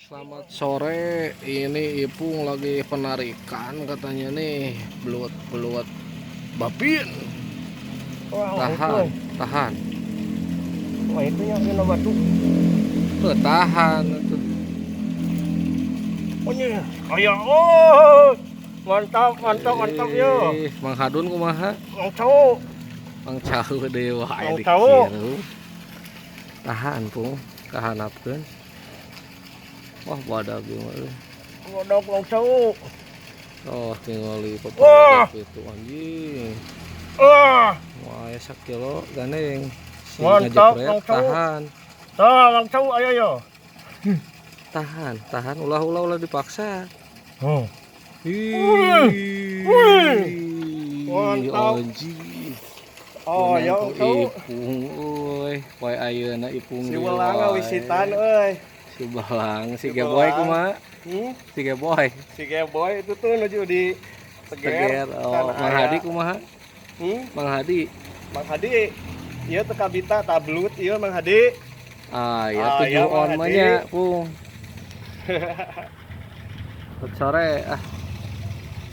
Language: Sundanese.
Selamat sore, ini Ipung lagi penarikan katanya nih, belut-belut bapin. Wah, Tahan, itu. Tahan. Wah, itu yang kena batu. Tuh, tahan tuh. Oh, ini. Ayo, oh. Mantap, mantap, mantap yo. Eh, Mang Hadun kumaha? Mang Cau. Mang Cau deui wae Mang Cau. Dikiru. Tahan, Pung. Kahanapkeun. Wah, badag ieu mah euy. Godok Mang Cau. Oh, tingali Wah. pepedak itu anjing. Ah, Wah, ya sakilo gandeng. Si Mantap, ngajepret, Mang Cau. Tahan. Tah, Mang Cau ayo yo. Tahan, tahan, ulah ulah ulah dipaksa. Oh. Ih, Wih. Mantap. anjing. Oh, Menang ya ku Mang Cau. Ipung euy, poe ayeuna Ipung Si deui Welang wae. Ngawisitan euy. Si Belang, si Si Geboy Belang. Kumaha? Hmm? Si Geboy. Si Geboy itu tuh nuju di Seger. Seger. Oh, Can Mang aya. Hadi kumaha? Hmm? Mang Hadi. Mang Hadi. Ieu teu kabita tablut ieu Mang Hadi. Ah, ya Ah, 7 ya, Mang on mah Hadi. Nya, Pung. Selamat sore ah.